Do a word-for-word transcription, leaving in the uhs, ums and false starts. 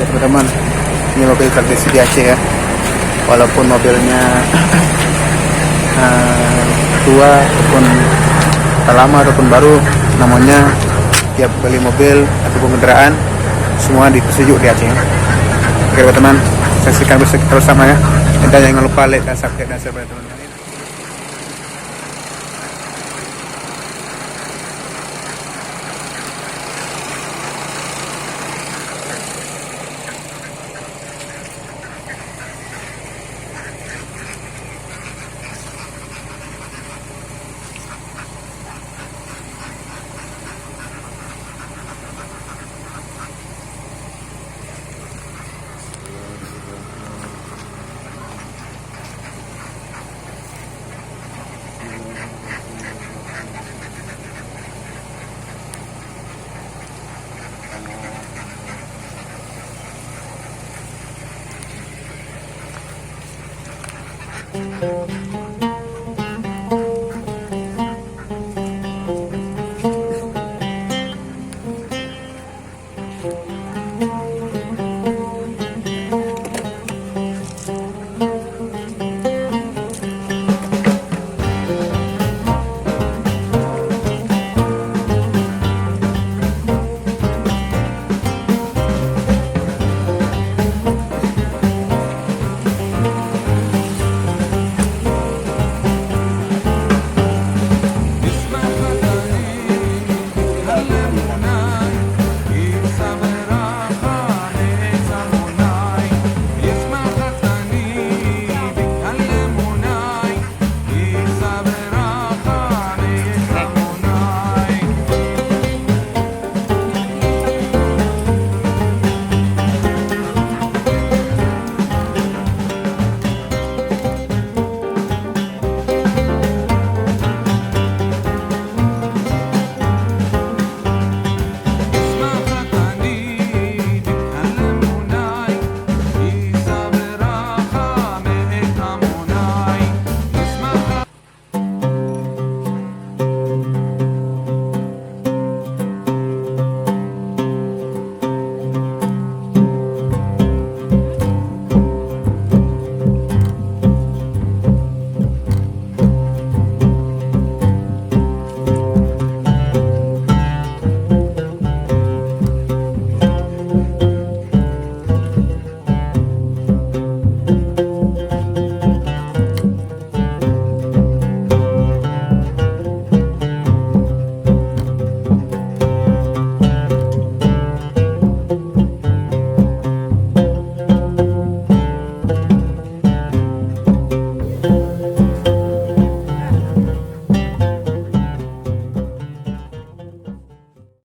Teman-teman, ini mobil tradisi di Aceh ya. Walaupun mobilnya eh, tua ataupun lama ataupun baru, namanya tiap beli mobil ataupun kendaraan semua dipersejuk di Aceh. Oke teman-teman, saksikan bersama ya. Dan jangan lupa like dan subscribe dan share teman-teman.